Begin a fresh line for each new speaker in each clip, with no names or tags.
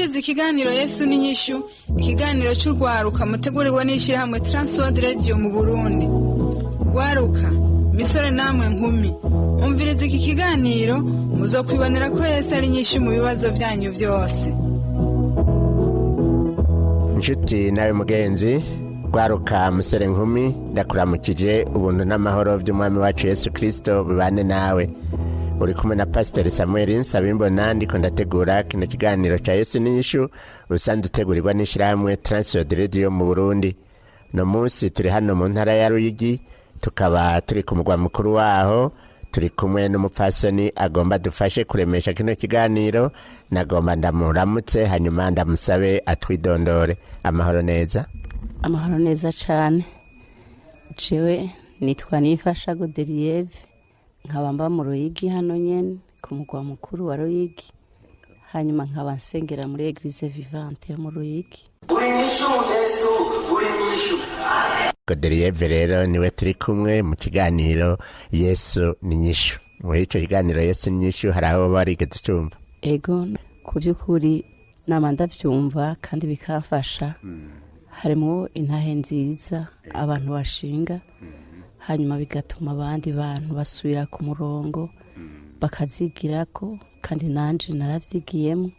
Mwumvirize ikiganiro Yesu n'inyishu, ikiganiro cy'urwaruka muteguriwe n'ishyirahamwe Transworld Radio mu Burundi. Rwaruka, misore namwe nkumi, umvirize iki kiganiro, muzokwibonera ko Yesu ari inyishu mu bibazo byanyu byose.
Inshuti nawe mugenzi, rwaruka, musore, nkumi, ndakuramukije. Ubuntu n'amahoro by'Umwami wacu Yesu Kirisito bibane nawe. Uri kumwe na Pasiteri Samuel Nsabimbona. Ndiko ndategura kino kiganiro cya Yesu n'inyishu, ubusanzwe utegurirwa n'ishyirahamwe Transworld Radio mu Burundi. No munsi turi hano mu ntara ya Ruyigi, tukaba turi ku mugwa mukuru waho. Turi kumwe n'umupfasoni agomba dufashe kuremesha kino kiganiro. Nagomba ndamuramutse, hanyuma ndamusabe atwidondore. Amahoro neza?
Amahoro neza cyane. Jewe nitwa Nifasha Goderiyeve, nkaba mba mu Ruyigi hano nyene ku mugwa mukuru wa Ruyigi, hanyuma nkaba nsengera muri Église Vivante yo mu Ruyigi.
Uri nyishu Yesu, uri nyishu.
Goderiyeve rero niwe turi kumwe mu kiganiro Yesu ni nyishu. Muri icyo kiganiro Yesu ni nyishu, hari aho barigeze ucumva?
Ego, ku by'ukuri nama ndabyumva kandi bikamfasha. Harimo intahe nziza abantu bashinga, hanyuma bigatuma abandi bantu basubira ku murongo bakazigirako, kandi nanje narabyigiyemo.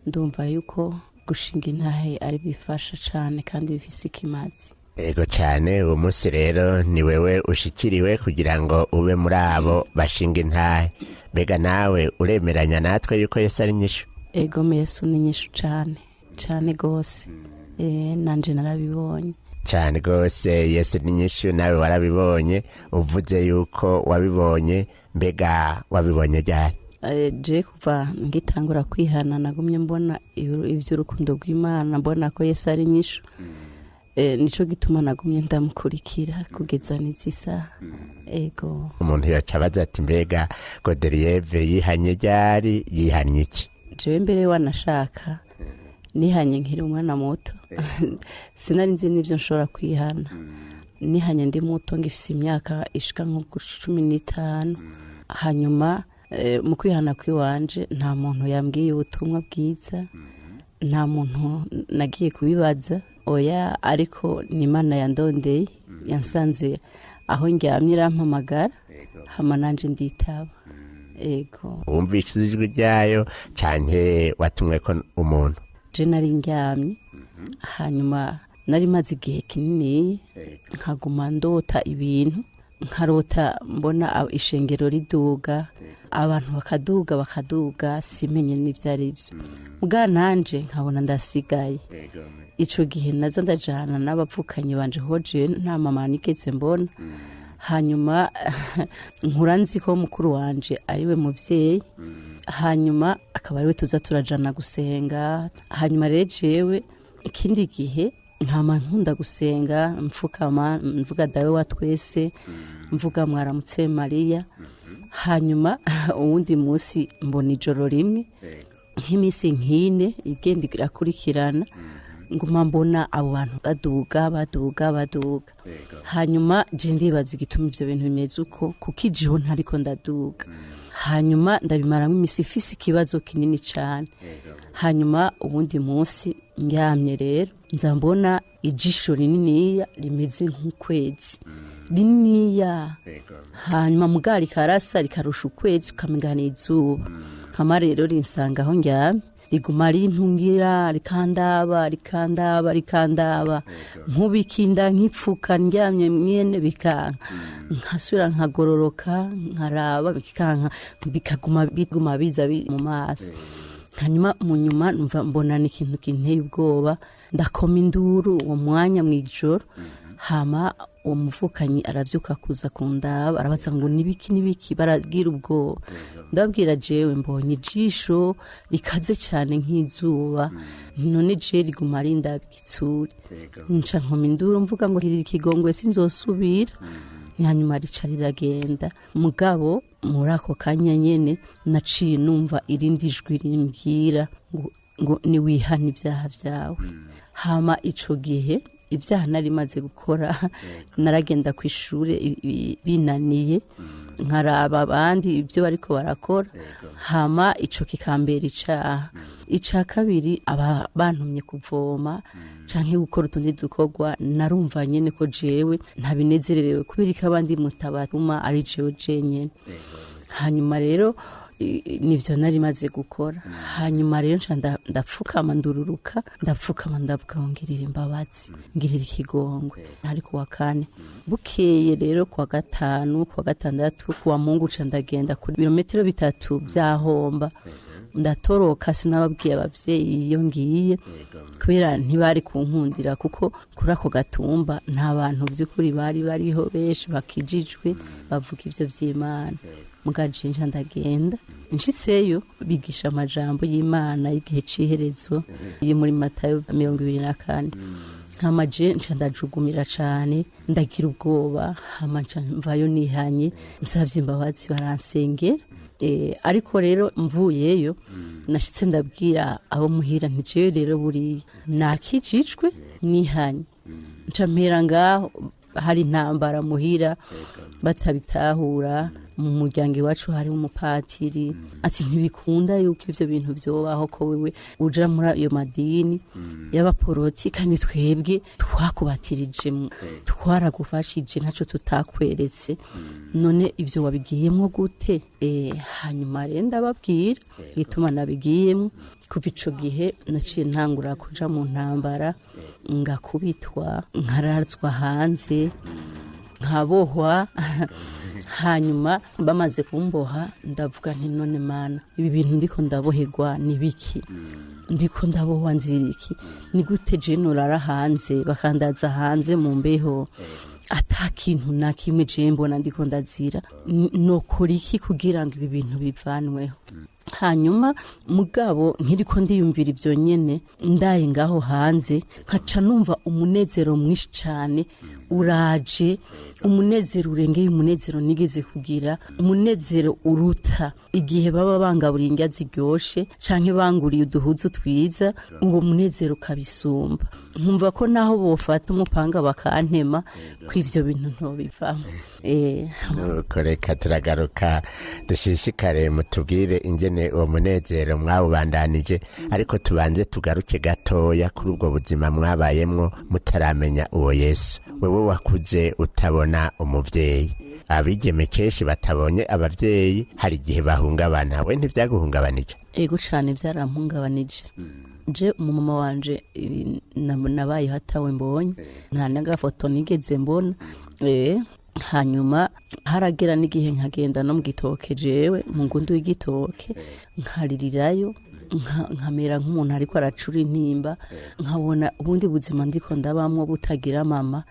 Ndumva yuko gushinga intahe ari bifasha cyane kandi bifise ikimazi.
Ego cyane. Uwo munsi rero ni wewe ushikiriwe kugira ngo ube muri abo bashinga intahe. Mbega nawe uremeranya natwe yuko Yesu ari nyishu?
Ego, Yesu ni nyishu cyane cyane rwose. Nanje narabibonye.
Cyane rwose, Yesu ni nyishu, nawe warabibonye. Uvuze yuko wabibonye, mbega wabibonye ryari?
Je kuva ngitangura kwihana nagumye mbona ivy'urukundo rw'Imana, mbona ko Yesu ari nyishu. Nico gituma nagumye ndamukurikira kugeza n'izi saha, ego.
Umuntu yoca abaza ati: "Mbega Goderiyeve yihanye ryari? Yihanye iki?"
Jewe mbere wanashaka nihanye nkiri umwana muto, sinari nzi n'ibyo nshobora kwihana. Nihanye ndi muto, ngifise imyaka ishika nko ku 15. Hanyuma mu kwihana kw'iwanje nta muntu yambwiye ubutumwa bwiza, nta muntu nagiye kubibaza, oya. Ariko ni Imana yandondeye, yansanze aho ndyamye, irampamagara, hama nanje nditaba, ego.
Wumvise ijwi ryayo canke watumwe ko umuntu?
Je nari ndyamye, hanyuma nari maze igihe kinini nkaguma ndota ibintu, nkarota mbona ishengero riduga, abantu bakaduga bakaduga, simenye n'ibyo ari byo. Bwa nanje nkabona ndasigaye. Ico gihe naza ndajana n'abapfukanyi banje hoje, nta mama nigeze mbona. Hanyuma nkura nzi ko mukuru wanje ariwe muvyeyi, hanyuma akaba ariwe tuza turajana gusenga. Hanyuma rero jewe ikindi gihe nkama nkunda gusenga, mfukama mvuga Dawe wa twese, mvuga Mwaramutse Mariya. Hanyuma uwundi munsi mbona ijoro rimwe, nk'iminsi nk'ine igenda irakurikirana, nguma mbona abo bantu baduga baduga baduga. Hanyuma je ndibaza igituma ivyo bintu bimeze uko, kuko ijiho ntariko ndaduga. Hanyuma ndabimaramo imisi ifise ikibazo kinini cane. Hanyuma uwundi munsi ndyamye rero, nza mbona ijisho rininiya rimeze nk'ukwezi, rininiya, hanyuma muga rikarasa, rikarusha ukwezi, ukamenga ni izuba. Hama rero rinsanga aho ndyamye, riguma rintungira, rikandaba rikandaba rikandaba, nkubikinda nkipfuka ndyamye mwene, bikanka, nkasubira nkagororoka nkaraba, bikanka, bikaguma biguma biza mu maso. Hanyuma mu nyuma numva mbona ni ikintu kinteye ubwoba, ndakoma induru uwo mwanya mu ijoro. Hama uwo muvukanyi aravyuka kuza kundaba, arabaza ngo: "Nibiki, nibiki?" Baragira ubwoba. Ndababwira: "Jewe mbonye ijisho rikaze cyane nk'izuba, none je riguma rindaba igitsure." Nca nkoma induru mvuga ngo: "Girira ikigongwe, sinzosubira." Hanyuma rica riragenda. Mugabo muri ako kanya nyene naciye numva irindi jwi rimbwira ngo niwihane ibyaha byawe. Hama ico gihe Ibyaha nari maze gukora, naragenda ku ishuri binaniye, nkaraba abandi ibyo bariko barakora, hama ico kikambera icaha. Ica kabiri, aba bantumye kuvoma canke gukora utundi dukorwa, narumva nyene ko jewe ntabinezererewe, kubera ko abandi mutabatuma ari jewe jenyene. Hanyuma rero nivyo nari maze gukora. Hanyuma rero nca ndapfukama, ndururuka, ndapfukama, ndavuga ngo ngirira imbabazi, ngirira ikigongwe. Hari kuwa kane. Bukeye rero kuwa gatanu, kuwa gatandatu, kuwa Mungu, nca ndagenda kuri birometero 3 vyahomba, ndatoroka. Sinababwiye abavyeyi iyo ngiye, kubera ntibari kunkundira, kuko kuri ako gatumba nta bantu by'ukuri bari bariho benshi bakijijwe bavuga ivyo vy'Imana. Mugajinja ndagenda, nshitseyo bigisha amajambo y'Imana y'igihe c'iherezo yo muri Matayo 24. Hama je nca ndajugumira cane, ndagira ubwoba. Hama nca mvayo nihanye, nsavye imbabazi, baransengera. Ariko rero mvuyeyo nashitse ndabwira abo muhira nti jewe rero buriya nakijijwe, nihanye. Nca mpera ngaho. Hari intambara muhira, batabitahura. Mu muryango iwacu hari umupatiri ati ntibikunda yuko ivyo bintu vyobaho, ko wewe uja muri ayo madini y'abaporoti, kandi twebwe twakubatirije, twaragufashije, ntaco tutakweretse, none ivyo wabigiyemwo gute? Hanyuma rero ndababwira igituma nabigiyemwo. Kuva ico gihe naciye ntangura kuja mu ntambara, ngakubitwa, nkarazwa hanze, nkabohwa. Hanyuma bamaze kumboha ndavuga nti none Mana, ibi bintu ndiko ndaboherwa ni biki? Ndiko ndabohwa nziriki? Ni gute je norara hanze, bakandaza hanze mu mbeho, ata kintu na kimwe je mbona ndiko ndazira? Nokora iki kugira ngo ibi bintu bivanweho? Hanyuma mugabo nkiriko ndiyumvira ivyo nyene, ndaye ngaho hanze, nkaca numva umunezero mwinshi cane uraje, umunezero urengeye umunezero nigeze kugira, umunezero uruta igihe baba bangaburiye indya ziryoshe canke banguriye uduhuzu twiza. Uwo munezero ukabisumba, nkumva ko naho bofata umupanga bakantema, ko ivyo bintu ntobivamo.
Nuko reka turagaruka dushishikare mutubwire ingene uwo munezero mwawubandanije, ariko tubanze tugaruke gatoya kuri ubwo buzima mwabayemwo mutaramenya uwo Yesu. Wewe wakuze utabona umuvyeyi. Abigeme kenshi batabonye abavyeyi hari igihe bahungabana. We ntivyaguhungabanije?
Ego cane, byarampungabanije. Je umumama wanje nabayeho atawe mbonye, nta n'agafoto nigeze mbona. Hanyuma haragera n'igihe nkagenda no mu gitoke, jewe mu ngundu y'igitoke, nkaririrayo, nkamera nk'umuntu ariko aracura intimba, nkabona ubundi buzima ndiko ndabamwo butagira mama,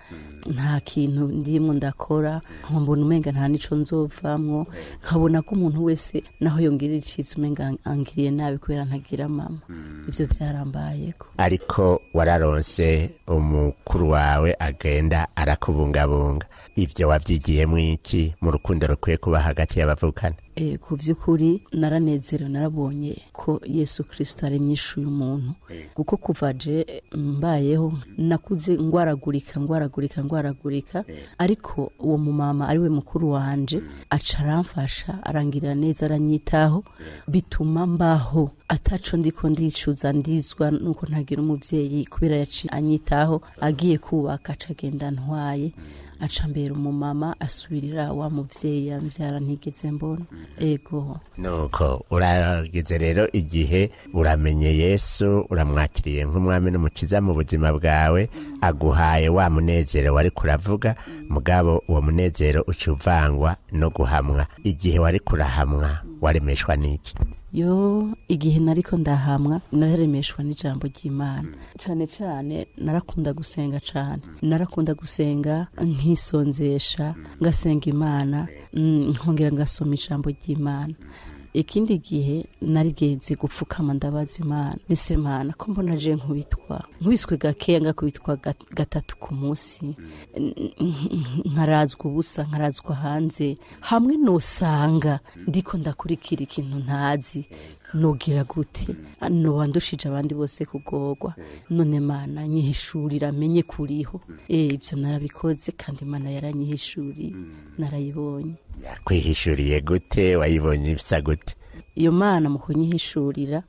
nta kintu ndimo ndakora, nkabona umenga nta nico nzovamwo, nkabona ko umuntu wese naho yongirira iciza umenga angiriye nabi kubera ntagira mama. Ivyo vyarambayeko.
Ariko wararonse umukuru wawe agenda arakubungabunga. Ibyo wabyigiyemo iki mu rukundo rukwiye kuba hagati y'abavukana?
Ku by'ukuri naranezerewe, narabonye ko Yesu Kirisito ari inyishu y'umuntu, kuko kuva je mbayeho nakuze ngwaragurika, ngwaragurika, ngwaragurika, ariko uwo mumama ariwe mukuru wanje aca aramfasha, arangirira neza, aranyitaho, bituma mbaho ataco ndiko ndicuza, ndizwa nuko ntagira umuvyeyi, kubera yaciye anyitaho. Agiye kubaka aca agenda ntwaye, aca mbera umumama, asubirira wa muvyeyi yamvyara ntigeze mbona. Ego.
Nuko urageze rero igihe uramenye Yesu, uramwakiriye nk'umwami n'umukiza mu buzima bwawe, aguhaye wa munezero wari kuravuga. Mugabo uwo munezero uca uvangwa no guhamwa. Igihe wari kurahamwa waremeshwa n'iki?
Yo, igihe nariko ndahamwa nararemeshwa n'ijambo ry'Imana cane cane. Narakunda gusenga cane, narakunda gusenga, nkisonzesha, ngasenga Imana, nkongera ngasoma ijambo ry'Imana. Ikindi gihe narigeze gupfukama, ndabaza Imana nise: Mana, ko mbona je nkubitwa, nkubiswe gakeya, ngakubitwa gatatu ku munsi, nkarazwa ubusa, nkarazwa hanze, hamwe nosanga ndiko ndakurikira ikintu ntazi. Nogira gute? Noba ndushije abandi bose kugorwa. None Mana, nyihishurira menye kuriho. Ibyo narabikoze, kandi Imana yaranyihishuriye, narayibonye.
Yakwihishuriye gute? Wayibonye bisa gute?
Iyo Mana mu kunyihishurira,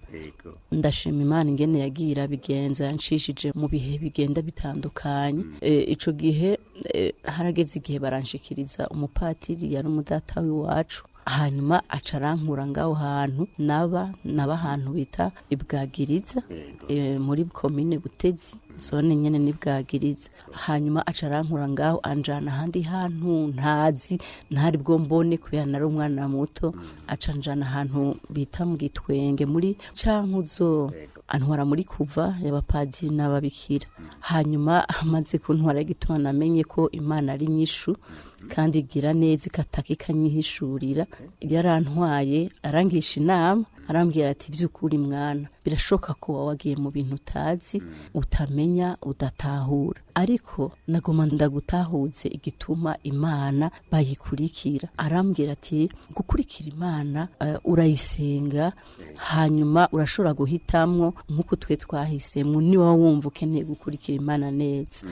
ndashima Imana ingene yagiye irabigenza, yanshishije mu bihe bigenda bitandukanye. Ico gihe harageze igihe baranshikiriza umupatiri yari umudata w'iwacu, hanyuma aca arankura ngaho hantu naba ahantu bita Ibwagiriza, muri komine Butezi, zone nyene nibwagiriza. Hanyuma aca arankura ngaho, anjana ahandi hantu ntazi, ntari bwo mbone, kubera nari umwana muto. Aca anjana ahantu bita mu Gitwenge muri Cankuzo, antwara muri kuva y'abapadiri n'ababikira. Hanyuma amaze kuntwara, igituma namenye ko Imana ari nyishu kandi igira neza, ikataka ikanyihishurira, yarantwaye arangisha inama, arambwira ati: "By'ukuri mwana, birashoboka ko waba wagiye mu bintu utazi, utamenya, udatahura, ariko nagoma ndagutahuze igituma Imana bayikurikira." Arambwira ati: "Gukurikira Imana, urayisenga, hanyuma urashobora guhitamwo nk'uko twe twahisemo. Niba wumva ukeneye gukurikira Imana neza,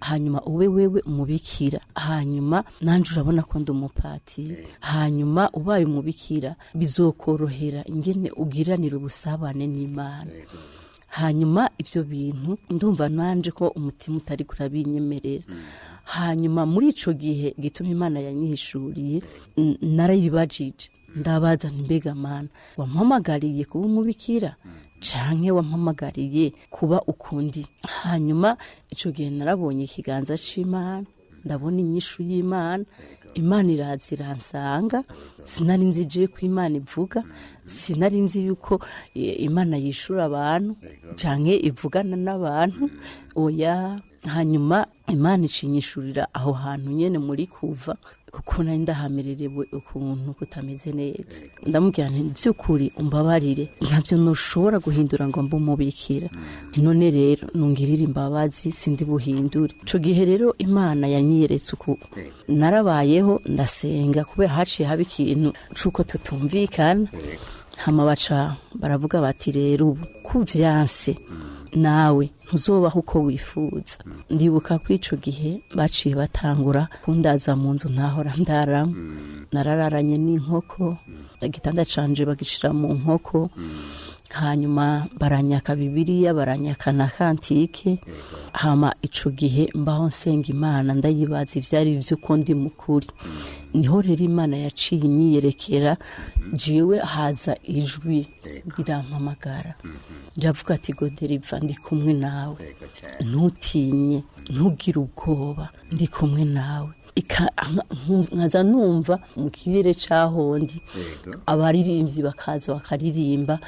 hanyuma ube wewe umubikira, hanyuma nanje urabona ko ndi umupatiri. Hanyuma ubaye umubikira, bizokorohera ingene ugiranira ubusabane n'Imana." Hanyuma ibyo bintu ndumva nanje ko umutima utari kurabinyemerera. Hanyuma muri ico gihe, gituma Imana yanyihishuriye, narayibajije, ndabaza nti: "Mbega Mana, wampamagariye kuba umubikira canke wampamagariye kuba ukundi?" Hanyuma ico gihe narabonye ikiganza c'Imana, ndabona inyishu y'Imana. Imana iraza iransanga. Sinari nzi je ko Imana ivuga, sinari nzi yuko Imana yishura abantu canke ivugana n'abantu, oya. Hanyuma Imana icinyishurira aho hantu nyene muri kuva, kuko nari ndahamererewe ukuntu kutameze neza. Ndamubwira nti: "By'ukuri umbabarire, ntabyo ntushobora guhindura ngo mbe umubikira. None rero nungirire imbabazi, sindi buhindure." Ico gihe rero Imana yanyiyeretse uku, narabayeho ndasenga, kubera haciye haba ikintu c'uko tutumvikana. Hama baca baravuga bati: "Rero ubu kuvyanse, nawe ntuzobaho uko wifuza." Ndibuka ko ico gihe baciye batangura kundaza mu nzu ntahora ndaramo. Narararanye n'inkoko, igitanda canje bagishira mu nkoko. Hanyuma baranyaka Bibiliya, baranyaka na kantike. Hama ico gihe mbaho nsenga Imana, ndayibaza ivyari vy'uko ndi mukuri. Niho rero Imana yaciye imyiyerekera jiwe, haza ijwi rirampamagara, riravuga ati: "Goderiva, ndi kumwe nawe, ntutinye, ntugire ubwoba, ndi kumwe nawe." Nkaza numva mu kirere cahondi abaririmbyi bakaza bakaririmba,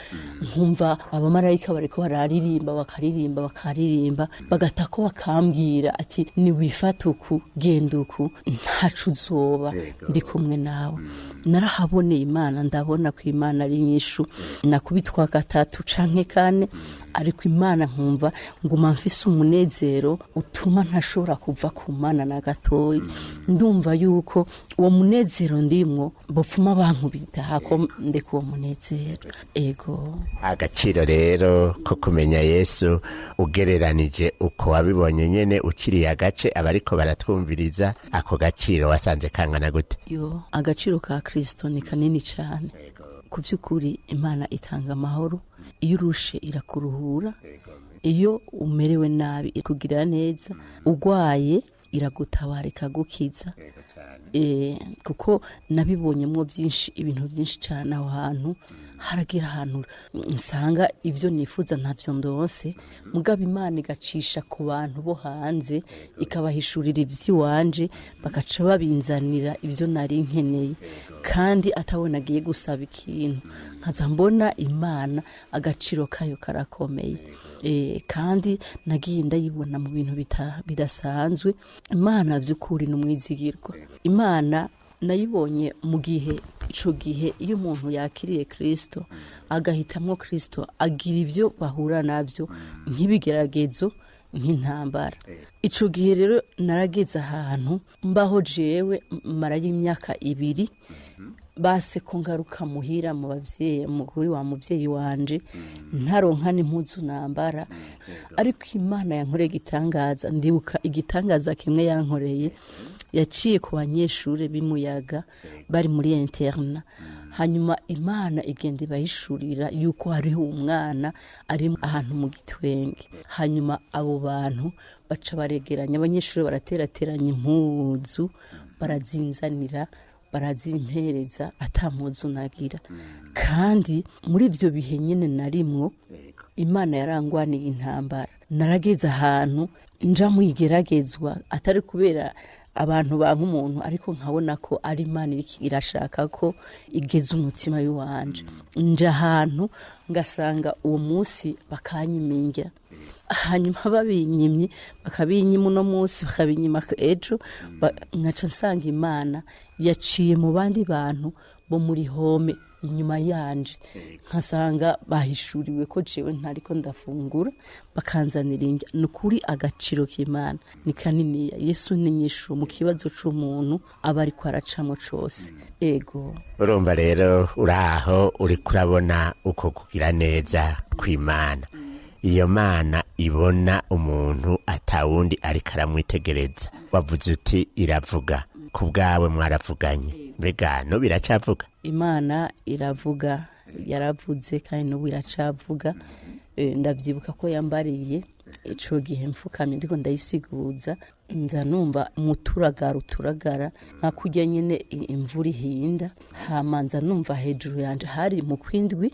nkumva abamarayika bariko bararirimba, bakaririmba, bakaririmba, bagatako bakambwira ati: "Niwifate uku, genda uku, ntaco uzoba, ndi kumwe nawe." Narahaboneye Imana, ndabona ko Imana ari nyishu. Nakubitwa gatatu canke kane, ariko Imana nkumva nguma mfise umunezero utuma ntashobora kuva ku Mana na gatoya. Ndumva yuko uwo munezero ndimwo bopfuma bankubita hako ndeka uwo munezero, ego.
Agaciro rero ko kumenya Yesu, ugereranije uko wabibonye nyene ukiriye agace, abariko baratwumviriza, ako gaciro wasanze kangana gute?
Yo, agaciro ka Kristo ni kanini cyane. Ku by'ukuri Imana itanga amahoro. Iyo urushe irakuruhura, iyo umerewe nabi ikugirira neza, urwaye iragutabara ikagukiza. Kuko nabibonyemo byinshi, ibintu byinshi cyane aho hantu. Haragira ahantu nsanga ibyo nifuza ntabyo ndose, mugabo Imana igacisha ku bantu bo hanze, ikabahishurira iby'iwanje, bagaca babinzanira ibyo nari nkeneye, kandi atabona agiye gusaba ikintu. Nkaza mbona Imana agaciro kayo karakomeye. Kandi nagiye ndayibona mu bintu bidasanzwe. Imana by'ukuri ni umwizigirwa. Imana nayibonye mu gihe ico gihe, iyo umuntu yakiriye Kristo, agahitamwo Kristo, agira ibyo bahura nabyo nk'ibigeragezo, nk'intambara. Ico gihe rero narageze ahantu mbaho jewe marayo imyaka 2. Base ko ngaruka muhira mu bavyeyi, mukuri wa muvyeyi wanje, ntaronka n'impuzu nambara. Ariko Imana yankoreye igitangaza. Ndibuka igitangaza kimwe yankoreye, yaciye ku banyeshuri b'imuyaga bari muri internat. Hanyuma Imana igenda ibahishurira yuko hariho umwana ari ahantu mu gitwenge. Hanyuma abo bantu baca baregeranya abanyeshuri, baraterateranya impuzu, barazinzanira, barazimpereza ata mpuzu nagira. Kandi muri ibyo bihe nyine narimwo, Imana yarangwaniye intambara. Narageze ahantu nja mu igeragezwa, atari kubera abantu banka umuntu, ariko nkabona ko ari Imana iriko irashaka ko igeze umutima w'iwanje. Nja ahantu ngasanga uwo munsi bakanyiminja, hanyuma babinyimye, bakabinyima uno munsi, bakabinyima ejo, nkaca nsanga Imana yaciye mu bandi bantu bo muri home inyuma yanje, nkasanga bahishuriwe ko jewe ntariko ndafungura, bakanzanira indya. Ni ukuri agaciro k'Imana ni kaniniya. Yesu ni inyishu mu kibazo c'umuntu aba ariko aracamo cose. Ego.
Urumva rero uraho uriko urabona uko kugira neza kw'Imana. Iyo Mana ibona umuntu atawundi ariko aramwitegereza. Wavuze uti iravuga, ku bwawe mwaravuganye, mbega no biracavuga?
Imana iravuga, yaravuze kandi n'ubu iracavuga. Ndavyibuka ko yambariye ico gihe mfukamye ndiko ndayisiguza, nza numva umuturagara uturagara nka kurya nyene imvura ihinda. Hama nza numva hejuru yanje, hari mu kwindwi,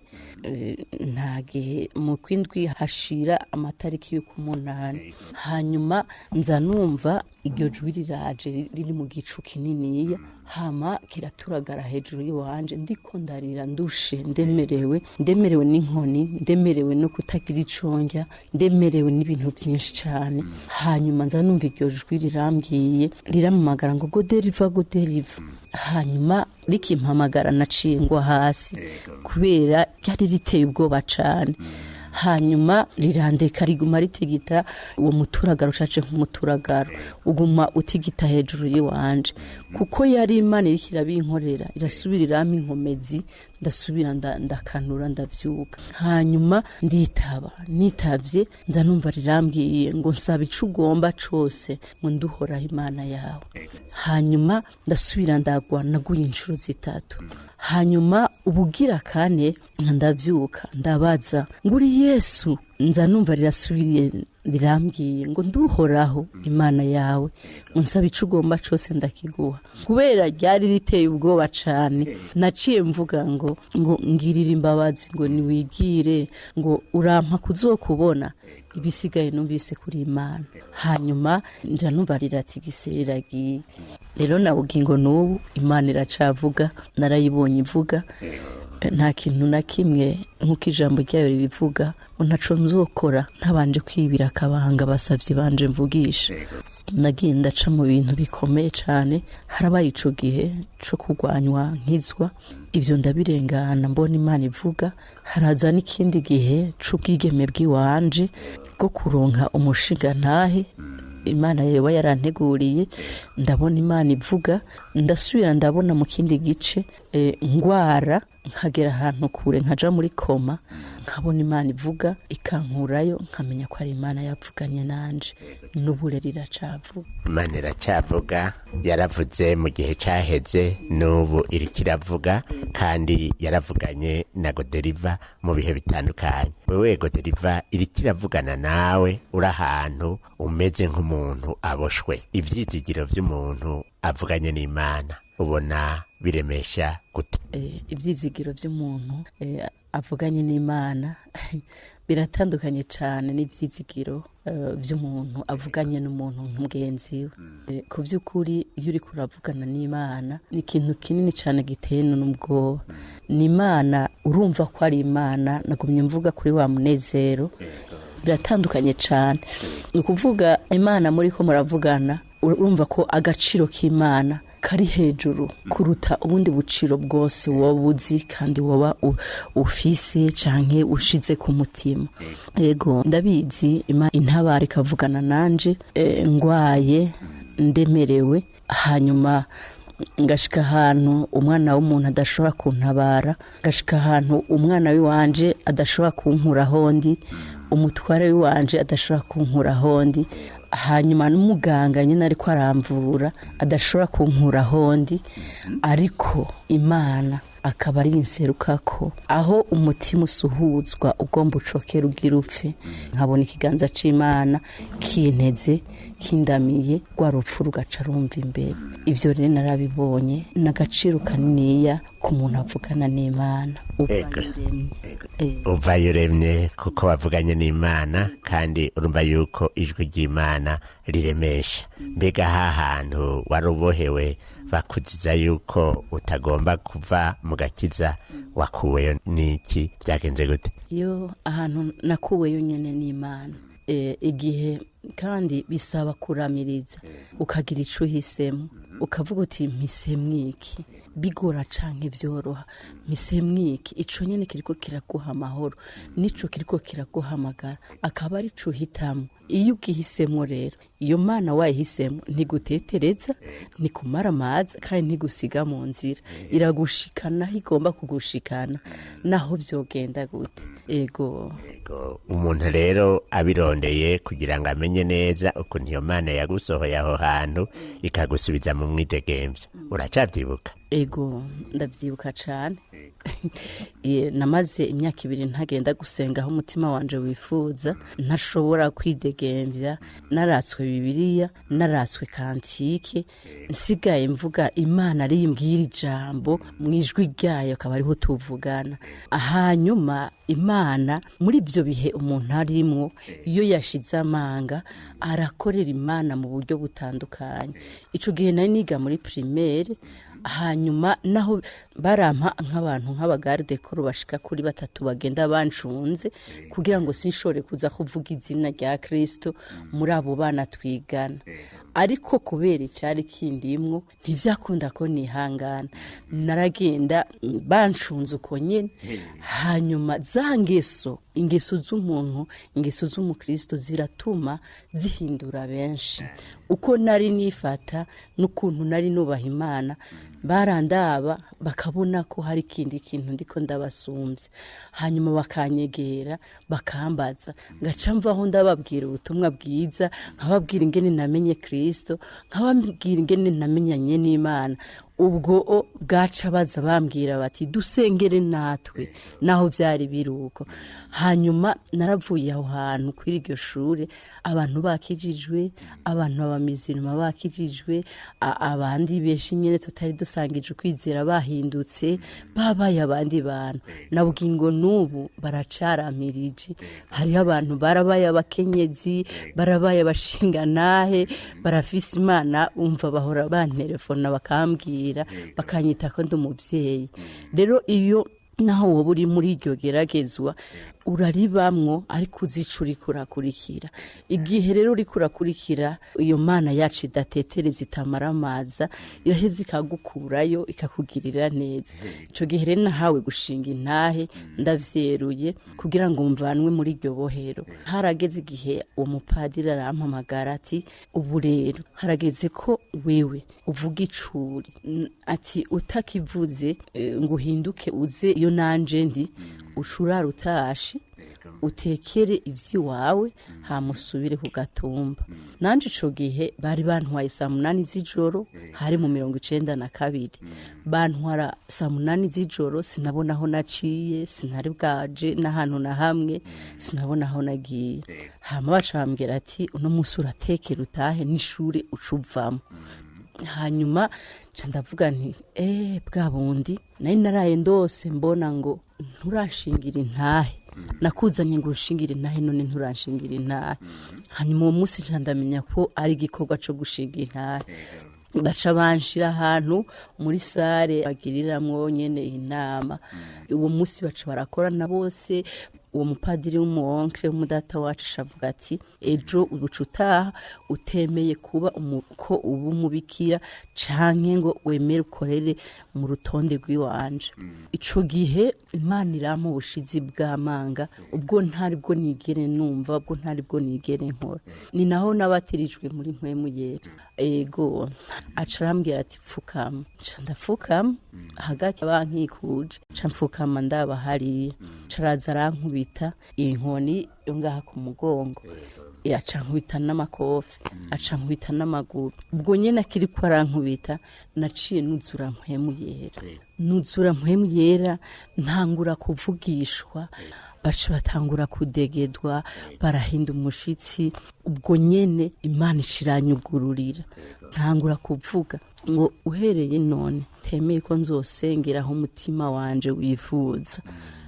nta gihe mu kwindwi hashira amatariki y'ukumunani. Hanyuma nza numva iryo jwi riraje riri mu gicu kininiya, hama kiraturagara hejuru y'iwanje. Ndiko ndarira, ndushe, ndemerewe, ndemerewe n'inkoni, ndemerewe no kutagira ico ndya, ndemerewe n'ibintu byinshi cyane. Hanyuma nza numva iryo jwi rirambwiye, rirampamagara ngo: "Goderiva, Goderiva." Hanyuma rikimpamagara naciye ngwa hasi kubera ryari riteye ubwoba cane. Hanyuma rirandeka, riguma ritigita uwo muturagaro, ushaje nk'umuturagaro uguma utigita hejuru y'iwanje. Kuko yari Imana iriko irabinkorera, irasubira irampa inkomezi, ndasubira ndakanura, ndavyuka. Hanyuma nditaba. Nitavye nza numva rirambwiye ngo: "Nsaba ico ugomba cose," ngo: "Nduhoraho Imana yawe." Hanyuma ndasubira ndagwa, naguye inshuro zitatu. Hanyuma ubugira kane ndavyuka, ndabaza ngo: "Uri Yesu?" Nza numva rirasubiriye rirambwiye ngo: "Nduhoraho Imana yawe," ngo: "Nsaba ico ugomba cose ndakiguha." Kubera ryari riteye ubwoba cane, naciye mvuga ngo: "Ngirira imbabazi," ngo: "Niwigire," ngo: "Urampa kuzokubona, ibisigaye numvise kuri Imana." Hanyuma nja numva riratigise, riragiye. Rero na bugingo n'ubu Imana iracavuga, narayibonye ivuga. Nta kintu na kimwe, nk'uko ijambo ryayo ribivuga, ngo ntaco nzokora ntabanje kwibira akabanga basavye banje mvugisha. Nagiye ndaca mu bintu bikomeye cane. Harabaye ico gihe co kurwanywa nkizwa, ivyo ndabirengana mbona Imana ivuga. Haraza n'ikindi gihe c'ubwigeme bw'iwanje bwo kuronka umushinga ntahe Imana yoba yaranteguriye, ndabona Imana ivuga. Ndasubira ndabona mu kindi gice, ngwara nkagera ahantu kure, nkaja muri coma, nkabona Imana ivuga ikankurayo, nkamenya ko ari Imana yavuganye nanje. N'ubu rero iracavuga.
Imana iracyavuga, yaravuze mu gihe cyaheze, n'ubu iriko iravuga, kandi yaravuganye na Goderiva mu bihe bitandukanye. Wewe Goderiva, iriko iravugana nawe uri ahantu umeze nk'umuntu aboshwe. Ivyizigiro vy'umuntu avuganye n'Imana ubona biremesha gute?
Ivyizigiro vy'umuntu avuganye n'Imana biratandukanye cane n'ivyizigiro vy'umuntu avuganye n'umuntu nk'umugenzi we. Ku vy'ukuri iyo uriko uravugana n'Imana ni ikintu kinini cane giteye n'ubwoba. Ni Imana, urumva ko ari Imana. Nagumye mvuga kuri wa munezero, biratandukanye cane. Ni ukuvuga Imana muriko muravugana, urumva ko agaciro k'Imana kari hejuru kuruta ubundi buciro bwose woba uzi kandi woba ufise canke ushize ku mutima. Yego, ndabizi, Imana intabara ikavugana nanje, ngwaye, ndemerewe, hanyuma Ngashika ahantu umwana w'umuntu adashobora kuntabara, ngashika ahantu umwana w'iwanje adashobora kunkuraho ndi, umutware w'iwanje adashobora kunkuraho ndi, hanyuma n'umuganga nyine ariko aramvura adashobora kunkuraho ndi, ariko Imana akaba ari inserukako aho umutima usuhuzwa ugomba ucokera ugira upfe, nkabona ikiganza c'Imana kinteze kindamiye, rwa rupfu rugaca rumva imbere. Ivyo rero narabibonye, n'agaciro kaniniya ku muntu avugana n'Imana.
Ego.
Uremye.
Uvayo uremye kuko wavuganye n'Imana, kandi urumva yuko ijwi ry'Imana riremesha. Mbega ha hantu wari ubohewe bakuziza yuko utagomba kuva mu gakiza, wakuweyo n'iki? Byagenze gute?
Iyo ahantu nakuweyo nyene n'Imana. Igihe kandi bisaba kuramiriza, ukagira ico uhisemo, ukavuga uti mpisemwo iki, bigora canke vyoroha, mpisemwo iki. Ico nyene kiriko kiraguha amahoro, nico kiriko kiraguhamagara, akaba ari co uhitamwo. Iyo ugihisemwo rero, iyo Mana wayihisemo ntigutetereza, ntikumaramaza, kandi ntigusiga mu nzira, iragushikana aho igomba kugushikana naho vyogenda gute. Ego.
Ego, umuntu rero abirondeye kugira ngo amenye neza ukuntu iyo Mana yagusohoye aho hantu ikagusubiza mu mwidegemvyo, uracavyibuka?
Ego, ndavyibuka cane. Namaze imyaka 2 ntagenda gusenga aho umutima wanje wifuza, ntashobora kwidegemvya, naratswe Bibiliya, naratswe kantike, nsigaye mvuga Imana ari imbwira ijambo mu ijwi ryayo, akaba ariho tuvugana. Hanyuma Imana muri ibyo bihe umuntu arimwo, iyo yashize amanga arakorera Imana mu buryo butandukanye. Ico gihe nari niga muri primaire, hanyuma naho barampa nk'abantu nk'abagarde ko bashika kuri 3 bagenda bancunze kugira ngo sinshobore kuza kuvuga izina rya Kristo muri abo bana twigana. Ariko kubera icari kindimwo ntivyakunda ko nihangana, naragenda bancunze uko nyene. Hanyuma za ngeso, ingeso z'umuntu, ingeso z'umukristo ziratuma zihindura benshi. Uko nari nifata n'ukuntu nari nubaha Imana, barandaba bakabona ko hari ikindi kintu ndiko ndabasumbya, hanyuma bakanyegera bakambaza, ngaca mvaho ndababwira ubutumwa bwiza, nkababwira ingene namenye Kristo, nkababwira ingene namenyanye n'Imana. Ubwo bwaca baza bambwira bati dusengere natwe, naho byari biruko. Hanyuma naravuye aho hantu kuri iryo shure, abantu bakijijwe, abantu b'abamizirima bakijijwe, abandi benshi nyene tutari dusangije ukwizera bahindutse babaye abandi bantu. Nabwo ngo n'ubu baracaramirije, hariho abantu barabaye abakenyezi, barabaye abashinganahe, barafise Imana, umva bahora bantelefona bakambwira, bakanyita ko ndi umuvyeyi. Rero iyo naho woba uri muri iryo geragezwa uraribamwo, ariko uzica uriko urakurikira. Igihe rero uriko urakurikira iyo Mana yacu idatetereza itamaramaza, iraheza ikagukurayo ikakugirira neza. Ico gihe rero nahawe gushinga intahe ndavyeruye kugira ngo mvanwe muri iryo bohero. Harageze igihe uwo mupadiri arampamagara ati ubu rero harageze ko wewe uvuga icuri, ati utakivuze ngo uhinduke uze iyo nanje ndi, ucurara utashe utekere ivy'iwawe hamusubire ku gatumba. Nanje ico gihe bari bantwaye saa 8 z'ijoro, hari mu 92, bantwara saa 8 z'ijoro, sinabona aho naciye, sinari bwaje n'ahantu na hamwe, sinabona aho nagiye. Hama baca bambwira ati uno musi uratekera utahe n'ishure ucuvamo. Hanyuma nca ndavuga nti bwa bundi nari naraye ndose mbona ngo nturashingira intahe, nakuzanye ngo ushingire intahe, none nturashingira intahe. Hanyuma uwo munsi nca ndamenya ko ari igikorwa co gushinga intahe. Baca banshira ahantu muri sare bagiriramwo nyene inama. Uwo munsi baca barakorana bose, Uwo mupadiri w'umuwonkere w'umudata wacu avuga ati ejo ubuca utaha utemeye kuba ko uba umubikira canke ngo wemere ukorere mu rutonde rw'iwanje. Ico gihe Imana irampa ubushizi bw'amanga, ubwo ntari bwo nigere numva, ubwo ntari bwo nigere nkora. Ni naho nabatirijwe muri Mpwemu Yera. Ego, aca arambwira ati pfukama, nca ndapfukama hagati bankikuje, nca mfukama ndaba hariya, nca araza arankubita inkoni yo ngaha ku mugongo, aca nkubita n'amakofi, aca nkubita n'amaguru. Ubwo nyene akiriko arankubita naciye nuzura Mpwemu Yera, nuzura Mpwemu Yera, ntangura kuvugishwa, baca batangura kudegedwa, barahinda umushitsi. Ubwo nyene Imana iciranyugururira, ntangura kuvuga ngo uhereye none temeye ko nzosengeraho umutima wanje wifuza.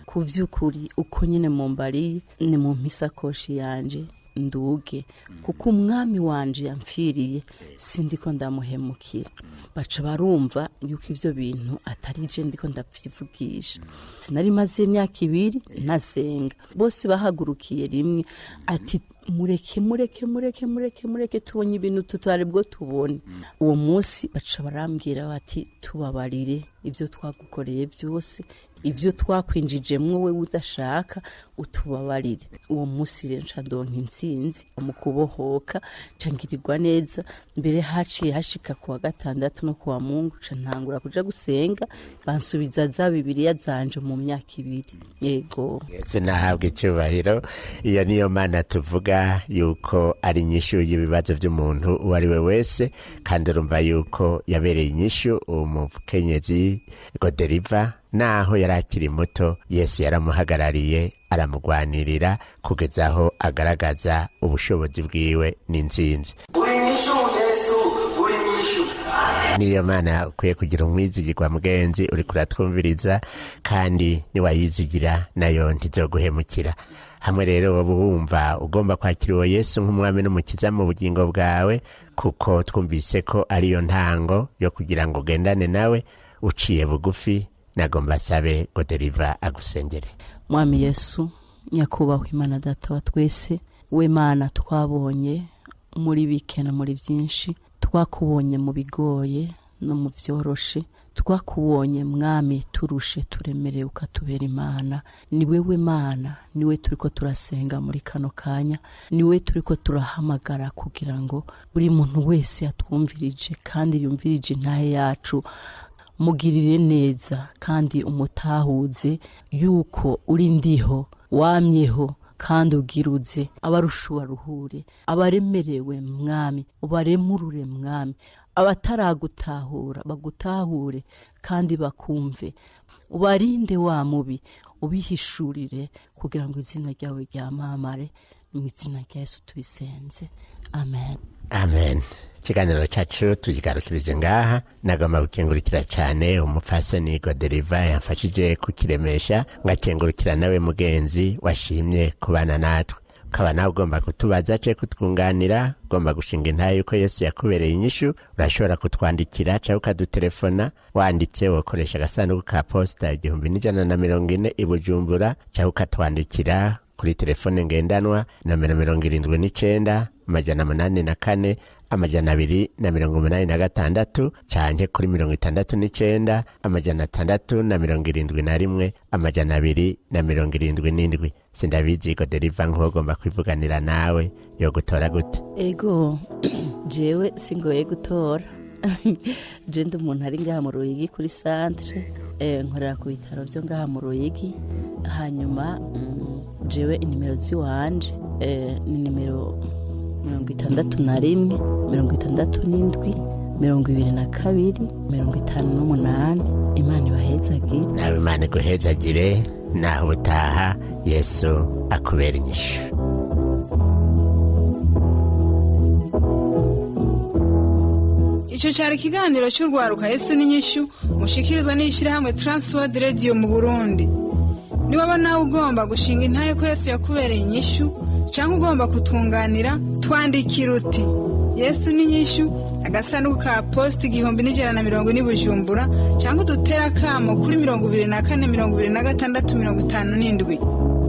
Ku vy'ukuri uko nyene mumbariye ni mu mpisakoshi yanje nduge, kuko umwami wanje yamfiriye, sindiko ndamuhemukira. Baca barumva yuko ivyo bintu atari je ndiko ndavyivugisha. Sinari maze imyaka 2 ntasenga, bose bahagurukiye rimwe ati mureke mureke mureke mureke mureke, tubonye ibintu tutari bwo tubone. Uwo munsi baca barambwira bati tubabarire ibyo twagukoreye byose, ibyo twakwinjijemwo we udashaka, utubabarire. Uwo munsi rero nca ndonka intsinzi mu kubohoka, nca ngirirwa neza. Mbere haciye hashika kuwa gatandatu no kuwa Mungu, nca ntangura kuja gusenga, bansubiza za Bibiliya zanje mu myaka 2. Yego.
Yesu nahabwa icyubahiro. Iyo niyo Mana tuvuga yuko ari inyishu y'ibibazo by'umuntu uwo ari we wese, kandi urumva yuko yabereye inyishu uwo mukenyezi Goderiva. Naho yari akiri muto, Yesu yaramuhagarariye, aramugwanirira kugeza aho agaragaza ubushobozi bwiwe n'intsinzi.
Uri inyishu Yesu, uri inyishu.
Niyo Mana ukwiye kugira umwizigirwa mugenzi uri kuratwumviriza, kandi niwayizigira nayo ntizoguhemukira. Hamwe rero woba wumva ugomba kwakira uwo Yesu nk'umwami n'umukiza mu bugingo bwawe, kuko twumvise ko ariyo ntango yo kugira ngo ugendane nawe uciye bugufi, nagomba asabe Goderiva agusengere.
Mwami Yesu, nyakubahwa Imana Data wa twese, we Mana twabonye muri bike no muri byinshi, twakubonye mu bigoye no mu byoroshe, twakubonye Mwami turushe turemerewe, ukatubera Imana. Ni wewe Mana, niwe turiko turasenga muri kano kanya, niwe turiko turahamagara kugira ngo buri muntu wese atwumvirije kandi yumvirije intahe yacu, mugirire neza kandi umutahuze yuko uri ndiho, wamyeho kandi ugiruze. Abarusha ubaruhure, abaremerewe Mwami ubaremurure, Mwami abataragutahura bagutahure kandi bakumve, ubarinde wa mubi, ubihishurire kugira ngo izina ryawe ryamamare. Mu izina rya Yesu tubisenze, amen.
Amen. Ikiganiro cyacu tukigarukirije ngaha. Nagomba gukengurukira cyane umupfasoni Goderiva yamfashije kukiremesha, ngakengurukira nawe mugenzi washimye kubana natwe. Ukaba nawe ugomba kutubaza cye kutwunganira, ugomba gushinga intahe yuko Yesu yakubereye inyishu, urashobora kutwandikira cyangwa ukadutelefona. Wanditse wokoresha agasanduku ka posita 1140 i Bujumbura, cyangwa ukatwandikira kuri telefone ngendanwa nomero 79 804 286 canke kuri 69 671 277. Sindabizi Goderiva, nk'uwogomba kwivuganira nawe yo gutora gute?
Ego, jewe singoye gutora. Je ndi umuntu ari ngaha mu Ruyigi kuri centre, nkorera ku bitaro byo ngaha mu Ruyigi. Hanyuma jewe inimero ziwanje ni nimero 61 67 22 58. Imana ibahezagire.
Nawe Imana iguhezagire, naho ubutaha. Yesu akubera inyishu.
Icyo cyari ikiganiro cy'urwaruka Yesu n'inyishu, mushikirizwa n'ishyirahamwe Transworld Radio mu Burundi. Niwaba nawe ugomba gushinga intahe ko Yesu yakubereye inyishu, cyangwa ugomba kutunganira, twandikira uti Yesu n'inyishu, agasanduku ka posita 1140 Bujumbura, cyangwa udutere akamo kuri 24 26 57.